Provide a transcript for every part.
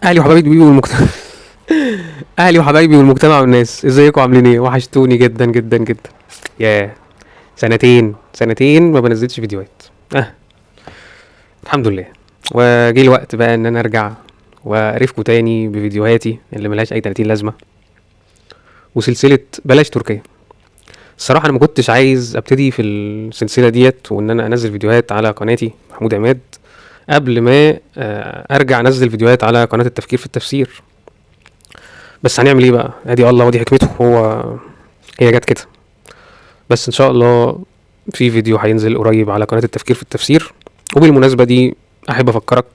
اهلي وحبايبي والمجتمع. اهلي وحبايبي والمجتمع والناس، ازيكم عاملين ايه؟ وحشتوني جدا جدا جدا. ياه، سنتين ما بنزلش فيديوهات. الحمد لله. وجه الوقت بقى ان انا ارجع واقرفكم تاني بفيديوهاتي اللي ملهاش اي 30 لازمه، وسلسلة بلاش تركيا. الصراحة انا ما كنتش عايز ابتدي في السلسلة ديت وان انا انزل فيديوهات على قناتي محمود عماد قبل ما ارجع انزل فيديوهات على قناة التفكير في التفسير، بس هنعمل ايه بقى؟ ادي الله ودي حكمته، هو هي جت كده. بس ان شاء الله في فيديو هينزل قريب على قناة التفكير في التفسير. وبالمناسبة دي احب افكرك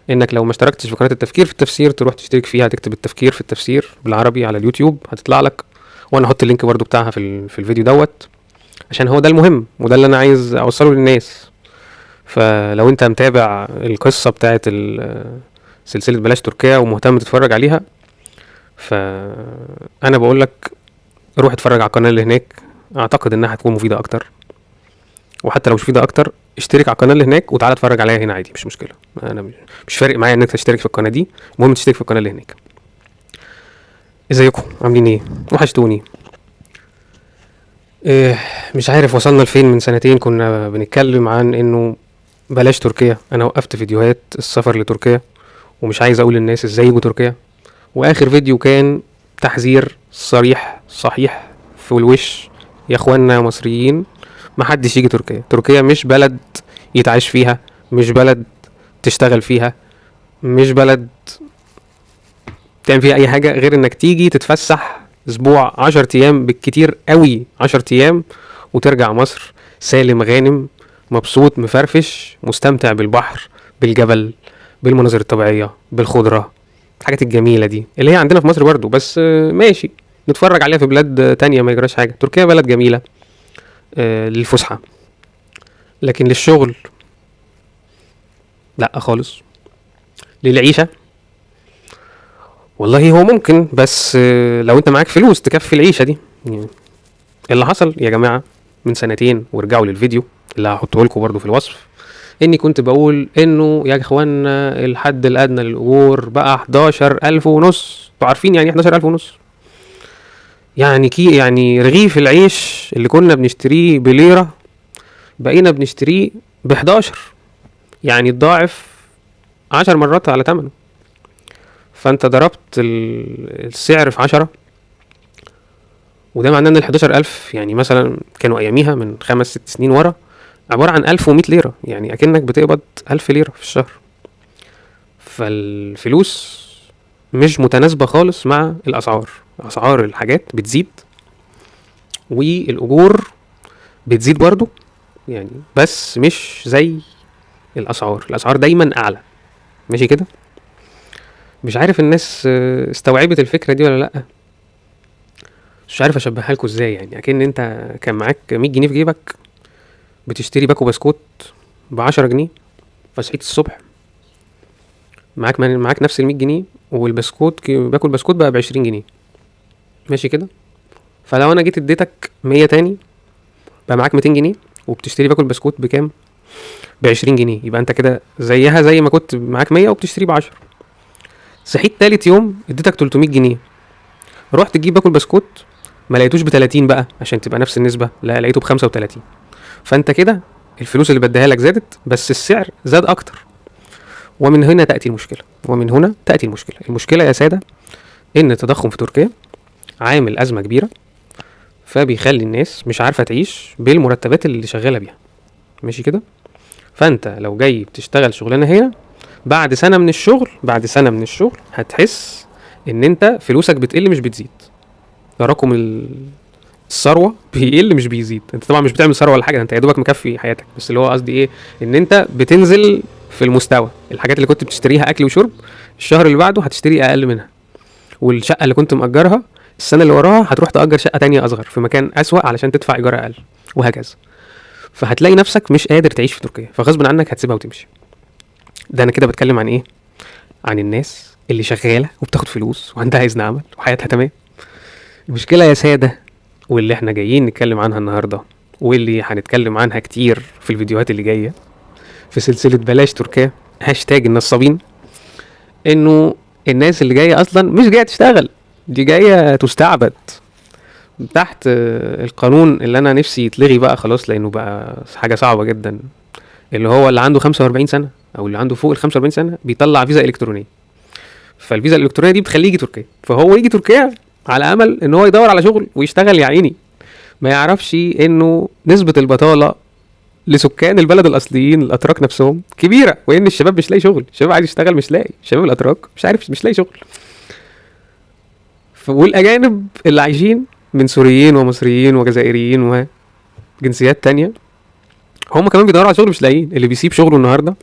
انك لو ما اشتركتش في قناة التفكير في التفسير تروح تشترك فيها، تكتب التفكير في التفسير بالعربي على اليوتيوب هتطلع لك، وانا هحط ال link برضو بتاعها في الفيديو دوت، عشان هو ده المهم وده اللي انا عايز اوصله للناس. فلو انت متابع القصة بتاعت سلسلة بلاش تركيا ومهتم تتفرج عليها، فانا بقول لك روح اتفرج على القناة اللي هناك، اعتقد انها هتكون مفيدة اكتر. وحتى لو مش مفيدة اكتر اشترك على القناة اللي هناك وتعالى اتفرج عليها هنا عادي، مش مشكلة. انا مش فارق معايا انك تشترك في القناة دي، المهم تشترك في القناة اللي هناك. ازيكم عاملين ايه؟ وحشتوني. إيه مش عارف وصلنا لفين. من سنتين كنا بنتكلم عن انه بلاش تركيا، انا وقفت فيديوهات السفر لتركيا ومش عايز اقول للناس ازاي يجوا تركيا. واخر فيديو كان تحذير صريح صحيح في الوش، يا اخوانا يا مصريين محدش يجي تركيا. تركيا مش بلد يتعايش فيها، مش بلد تشتغل فيها، مش بلد تعمل فيها اي حاجة غير انك تيجي تتفسح اسبوع 10 ايام بالكتير قوي، 10 ايام وترجع مصر سالم غانم مبسوط مفرفش مستمتع بالبحر بالجبل بالمناظر الطبيعية بالخضرة، الحاجات الجميلة دي اللي هي عندنا في مصر برضو، بس ماشي نتفرج عليها في بلاد تانية ما يجراش حاجة. تركيا بلد جميلة للفسحة، لكن للشغل لا خالص. للعيشة والله هو ممكن، بس لو انت معاك فلوس تكفي العيشة دي. يعني اللي حصل يا جماعة من سنتين، وارجعوا للفيديو اللي هحطه لكم برضو في الوصف، اني كنت بقول انه يا اخوانا الحد الادنى للاجور بقى 11,000 ونص. انتوا عارفين يعني ايه 11,000 ونص؟ يعني كي يعني رغيف العيش اللي كنا بنشتريه بليرة بقينا بنشتريه ب11، يعني الضاعف 10 مرات على ثمنه. فانت ضربت السعر في 10، وده معناه ان ال 11,000 يعني مثلا كانوا اياميها من 5-6 سنين ورا عبارة عن 1100 ليرة، يعني اكنك بتقبض 1000 ليرة في الشهر. فالفلوس مش متناسبة خالص مع الاسعار، اسعار الحاجات بتزيد والاجور بتزيد برضو يعني، بس مش زي الاسعار، الاسعار دايما اعلى. ماشي كده؟ مش عارف الناس استوعبت الفكرة دي ولا لأ، مش عارف اشبهها لكم ازاي. يعني اكن انت كان معاك 100 جنيه في جيبك بتشتري باكو بسكوت ب10 جنيه، فصحيت الصبح معاك نفس ال100 جنيه والبسكوت باكل بسكوت بقى ب20 جنيه. ماشي كده؟ فلو انا جيت اديتك 100 تاني بقى معاك 200 جنيه وبتشتري باكل بسكوت بكام؟ ب20 جنيه. يبقى انت كده زيها زي ما كنت معاك 100 وبتشتري ب10. صحيت تالت يوم اديتك 300 جنيه، رحت تجيب باكل بسكوت ما لقيتوش ب30 بقى عشان تبقى نفس النسبة، لا لقيته ب35. فانت كده الفلوس اللي بديها لك زادت بس السعر زاد اكتر. ومن هنا تأتي المشكلة، ومن هنا تأتي المشكلة. المشكلة يا سادة ان التضخم في تركيا عامل أزمة كبيرة، فبيخلي الناس مش عارفة تعيش بالمرتبات اللي شغالة بيها. ماشي كده؟ فانت لو جاي بتشتغل شغلانة هنا بعد سنة من الشغل، بعد سنة من الشغل هتحس ان انت فلوسك بتقل مش بتزيد. تراكم الثروة بيقل مش بيزيد. انت طبعا مش بتعمل ثروة ولا حاجة، انت يا دوبك مكفي حياتك، بس اللي هو قصدي ايه، ان انت بتنزل في المستوى. الحاجات اللي كنت بتشتريها اكل وشرب الشهر اللي بعده هتشتري اقل منها، والشقة اللي كنت مأجرها السنة اللي وراها هتروح تأجر شقة تانية اصغر في مكان اسوأ علشان تدفع ايجار اقل، وهكذا. فهتلاقي نفسك مش قادر تعيش في تركيا، فغصب عنك هتسيبها وتمشي. ده انا كده بتكلم عن ايه؟ عن الناس اللي شغالة وبتاخد فلوس وعندها اذن عمل وحياتها تمام. المشكلة يا ساده واللي احنا جايين نتكلم عنها النهارده واللي هنتكلم عنها كتير في الفيديوهات اللي جاية في سلسلة بلاش تركيا هاشتاج النصابين، انه الناس اللي جاية اصلا مش جاية تشتغل، دي جاية تستعبد تحت القانون اللي انا نفسي يتلغي بقى خلاص، لانه بقى حاجة صعبة جدا، اللي هو اللي عنده 45 سنة او اللي عنده فوق ال 45 سنة بيطلع فيزا الكترونية. فالفيزا الالكترونية دي بتخليه يجي تركيا، فهو يجي تركيا على امل ان هو يدور على شغل ويشتغل. يا عيني ما يعرفش انه نسبه البطالة لسكان البلد الاصليين الاتراك نفسهم كبيرة، وان الشباب مش لاقي شغل، الشباب عايز يشتغل مش لاقي، الشباب الاتراك مش عارف مش لاقي شغل. والاجانب اللي عايشين من سوريين ومصريين وجزائريين وجنسيات تانية هم كمان بيدوروا على شغل مش لاقيين. اللي بيسيب شغله النهارده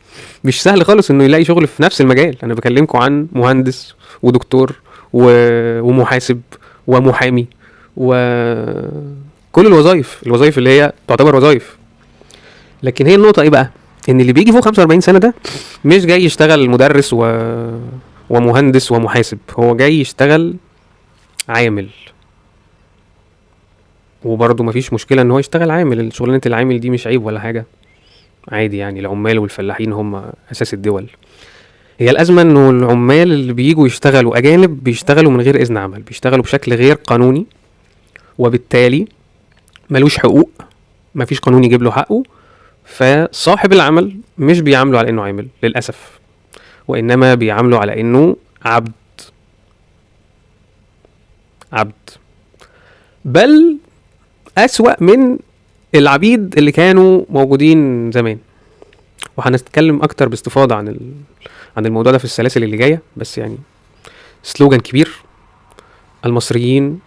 مش سهل خالص انه يلاقي شغل في نفس المجال. انا بكلمكم عن مهندس ودكتور ومحاسب ومحامي وكل الوظائف، الوظائف اللي هي تعتبر وظائف. لكن هي النقطة ايه بقى؟ ان اللي بيجي فوق 45 سنة ده مش جاي يشتغل مدرس ومهندس ومحاسب، هو جاي يشتغل عامل. وبرضه مفيش مشكلة ان هو يشتغل عامل، شغلانة العامل دي مش عيب ولا حاجة، عادي يعني. العمال والفلاحين هم اساس الدول. هي الازمة انه العمال اللي بييجوا يشتغلوا اجانب بيشتغلوا من غير اذن عمل، بيشتغلوا بشكل غير قانوني، وبالتالي ملوش حقوق، مفيش قانون يجيب له حقه. فصاحب العمل مش بيعامله على انه عامل للاسف، وانما بيعامله على انه عبد. عبد، بل أسوأ من العبيد اللي كانوا موجودين زمان. وهنتكلم أكتر باستفاضة عن الموضوع ده في السلاسل اللي جاية. بس يعني سلوجان كبير: المصريين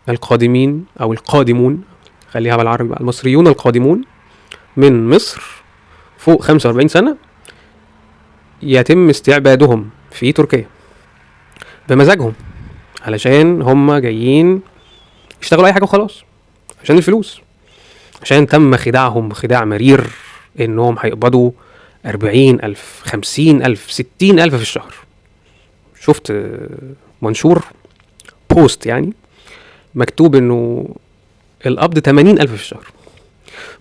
القادمين أو القادمون، خليها بالعربي بقى، المصريون القادمون من مصر فوق 45 سنة يتم استعبادهم في تركيا بمزاجهم، علشان هم جايين يشتغلوا أي حاجة وخلاص، عشان الفلوس، عشان تم خداعهم خداع مرير انهم هيقبضوا 40,000 50,000 60,000 في الشهر. شفت منشور بوست يعني مكتوب انه القبض 80,000 في الشهر.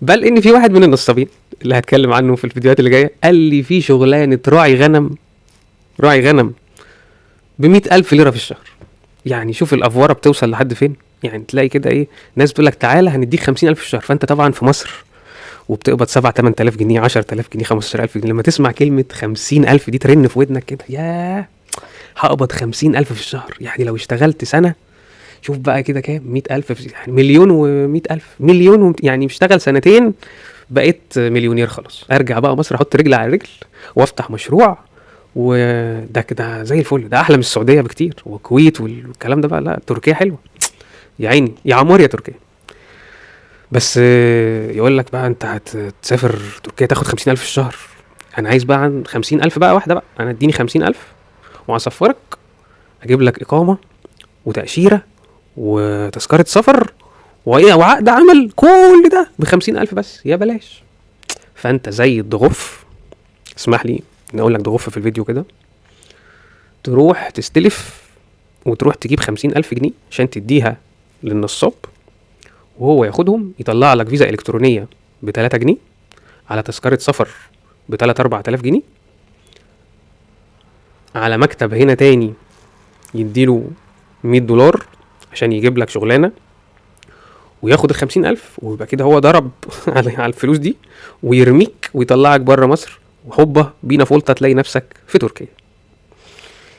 بل ان في واحد من النصابين اللي هتكلم عنه في الفيديوهات اللي جاية قال لي في شغلانة راعي غنم، راعي غنم ب100,000 ليرة في الشهر. يعني شوف الافوره بتوصل لحد فين. يعني تلاقي كده ايه، ناس بتقول لك تعالى هنديك 50,000 في الشهر، فانت طبعا في مصر وبتقبض 7 8000 جنيه 10000 جنيه 15000 جنيه، لما تسمع كلمة 50,000 دي ترن في ودنك كده، ياه هقبض 50,000 في الشهر. يعني لو اشتغلت سنة شوف بقى كده كام، 100,000 في يعني 1,100,000، مليون يعني اشتغل سنتين بقيت مليونير خلاص. ارجع بقى مصر احط رجل على رجل وافتح مشروع، وده كده زي الفل، ده احلى من السعودية بكتير والكويت والكلام ده بقى. لا تركيا حلوة يا عيني، يا عمار يا تركيا. بس يقول لك بقى انت هتسافر تركيا تاخد 50,000 في الشهر. انا عايز بقى عن 50,000 بقى واحدة بقى، انا اديني 50,000 وهسفرك، اجيب لك اقامه وتاشيره وتذكره سفر وايه وعقد عمل، كل ده ب50,000 بس، يا بلاش. فانت زي الضغف، اسمح لي ان اقول لك ضغف في الفيديو كده، تروح تستلف وتروح تجيب 50,000 جنيه عشان تديها للنصاب، وهو ياخدهم يطلع لك فيزا الكترونية ب3 جنيه على تذكره سفر ب3 4000 جنيه، على مكتب هنا تاني يديله $100 عشان يجيب لك شغلانة، وياخد ال50,000، ويبقى كده هو ضرب على الفلوس دي ويرميك ويطلعك بره مصر، وحبه بينا فولطه تلاقي نفسك في تركيا.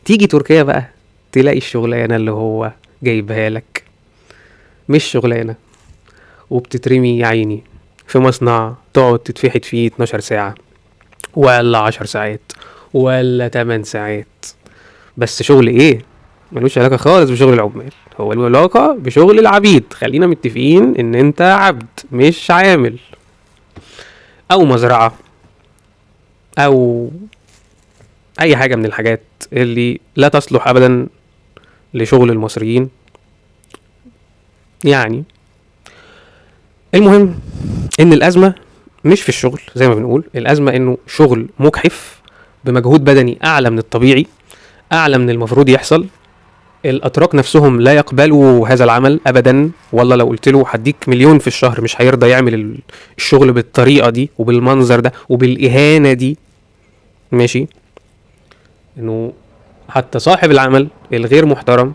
تيجي تركيا بقى تلاقي الشغلانة اللي هو جايبها لك مش شغلانة، وبتترمي يا عيني في مصنع تقعد تتفحت فيه 12 ساعة ولا 10 ساعات ولا 8 ساعات. بس شغل ايه؟ ملوش علاقة خالص بشغل العمال، هو له علاقة بشغل العبيد. خلينا متفقين ان انت عبد مش عامل، او مزرعة او اي حاجة من الحاجات اللي لا تصلح ابدا لشغل المصريين. يعني المهم ان الازمة مش في الشغل زي ما بنقول، الازمة انه شغل مجحف بمجهود بدني اعلى من الطبيعي، اعلى من المفروض يحصل. الاتراك نفسهم لا يقبلوا هذا العمل ابدا، والله لو قلت له هديك 1,000,000 في الشهر مش هيرضى يعمل الشغل بالطريقة دي وبالمنظر ده وبالاهانه دي. ماشي، انه حتى صاحب العمل الغير محترم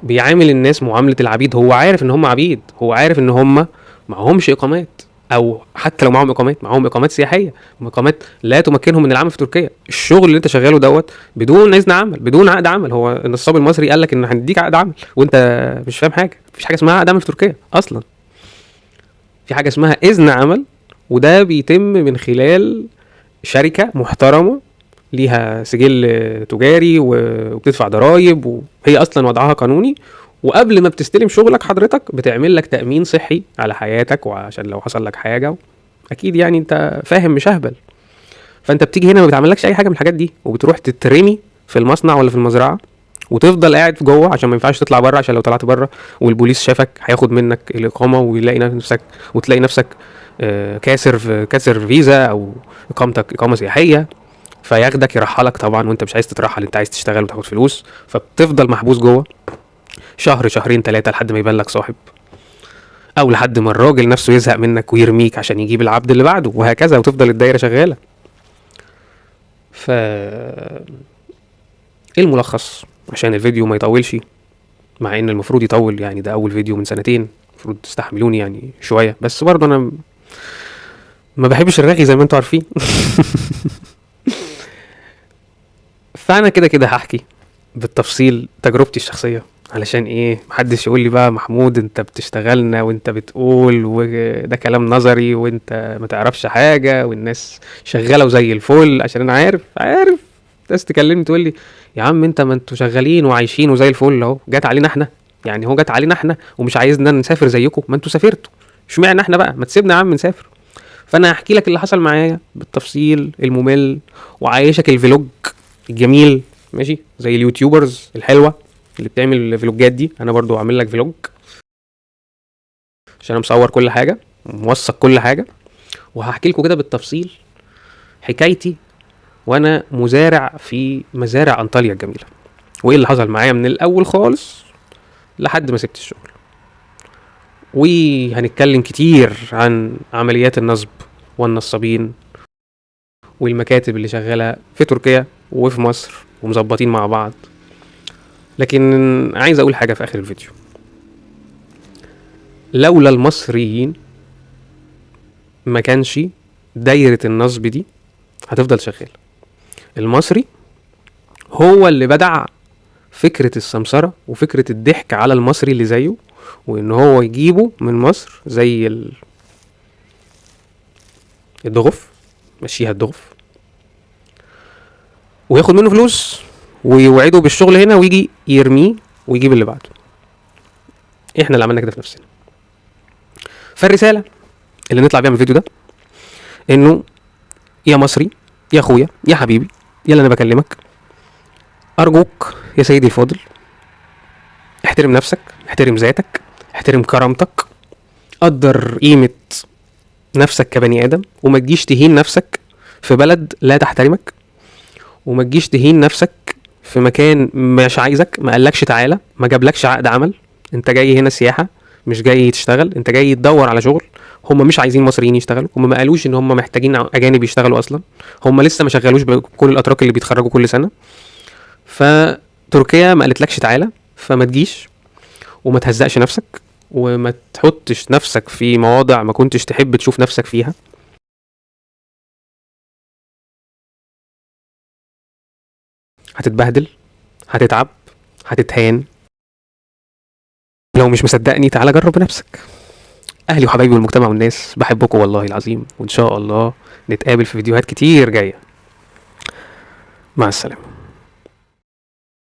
بيعامل الناس معاملة العبيد. هو عارف ان هم عبيد، هو عارف ان هم معهمش اقامات، او حتى لو معاهم اقامات، معاهم اقامات سياحية، اقامات لا تمكنهم من العمل في تركيا. الشغل اللي انت شغالة دوت بدون اذن عمل، بدون عقد عمل. هو النصاب المصري قال لك ان هنديك عقد عمل وانت مش فاهم حاجة. مفيش حاجة اسمها عقد عمل في تركيا اصلا، في حاجة اسمها اذن عمل، وده بيتم من خلال شركة محترمه ليها سجل تجاري وبتدفع ضرائب، وهي اصلا وضعها قانوني. وقبل ما بتستلم شغلك حضرتك بتعمل لك تأمين صحي على حياتك، وعشان لو حصل لك حاجة اكيد يعني انت فاهم مش اهبل. فانت بتيجي هنا ما بتعملكش اي حاجة من الحاجات دي، وبتروح تترمي في المصنع ولا في المزرعة، وتفضل قاعد جوه عشان ما ينفعش تطلع بره، عشان لو طلعت بره والبوليس شافك هياخد منك الاقامة، ويلاقي نفسك وتلاقي نفسك كاسر فيزا او اقامتك اقامه سياحية، فياخدك يرحلك طبعا، وانت مش عايز تترحل، انت عايز تشتغل وتاخد فلوس. فبتفضل محبوس جوه شهر شهرين 3 لحد ما يبان لك صاحب، او لحد ما الراجل نفسه يزهق منك ويرميك عشان يجيب العبد اللي بعده، وهكذا، وتفضل الدايرة شغالة. ف الملخص عشان الفيديو ما يطولش، مع ان المفروض يطول يعني، ده اول فيديو من سنتين، المفروض تستحملوني يعني شوية، بس برضه انا ما بحبش الرغي زي ما انتوا عارفين. فانا كده كده هحكي بالتفصيل تجربتي الشخصية، علشان ايه محدش يقول لي بقى محمود انت بتشتغلنا وانت بتقول وده كلام نظري وانت ما تعرفش حاجة والناس شغالة وزي الفل. عشان انا عارف ناس تكلمني تقول لي يا عم انت ما انتوا شغالين وعايشين وزي الفل اهو، جت علينا احنا يعني، هو جت علينا احنا ومش عايزنا نسافر زيكم، ما انتوا سافرتوا، اشمعنى احنا بقى، ما تسيبنا يا عم نسافر. فانا هحكي لك اللي حصل معايا بالتفصيل الممل، وعايشك ال vlog الجميل، ماشي، زي ال YouTubers الحلوة اللي بتعمل الفلوجات دي. انا برضو عامل لك vlog عشان انا مصور كل حاجة وموثق كل حاجة، وهحكي لكم كده بالتفصيل حكايتي وانا مزارع في مزارع انطاليا الجميلة، وايه اللي حصل معايا من الاول خالص لحد ما سبت الشغل. وهنتكلم كتير عن عمليات النصب والنصابين والمكاتب اللي شغالة في تركيا وفي مصر ومظبطين مع بعض. لكن عايز اقول حاجة في اخر الفيديو، لولا المصريين ما كانش دايرة النصب دي هتفضل شغالة. المصري هو اللي بدع فكرة السمسرة وفكرة الضحك على المصري اللي زيه، وان هو يجيبه من مصر زي الدغف، مشيها الدغف، وياخد منه فلوس ويوعده بالشغل هنا ويجي يرميه ويجيب اللي بعده. احنا اللي عملنا كده في نفسنا. فالرسالة اللي نطلع بيها من الفيديو ده انه يا مصري، يا اخويا، يا حبيبي، يا اللي انا بكلمك، ارجوك يا سيدي الفاضل، احترم نفسك، احترم ذاتك، احترم كرامتك، قدر قيمة نفسك كبني ادم، وما تجيش تهين نفسك في بلد لا تحترمك، وما تجيش تهين نفسك في مكان مش عايزك، ما قالكش تعالى، ما جابلكش عقد عمل. انت جاي هنا سياحة، مش جاي تشتغل، انت جاي تدور على شغل. هم مش عايزين مصريين يشتغلوا، هم ما قالوش ان هم محتاجين اجانب يشتغلوا اصلا، هم لسه ما شغلوش بكل الاتراك اللي بيتخرجوا كل سنة. فتركيا ما قالتلكش تعالى، فما تجيش وما تهزقش نفسك وما تحطش نفسك في مواضع ما كنتش تحب تشوف نفسك فيها. هتتبهدل، هتتعب، هتتهان. لو مش مصدقني تعالى جرب بنفسك. اهلي وحبايبي والمجتمع والناس، بحبكم والله العظيم، وان شاء الله نتقابل في فيديوهات كتير جاية. مع السلامة.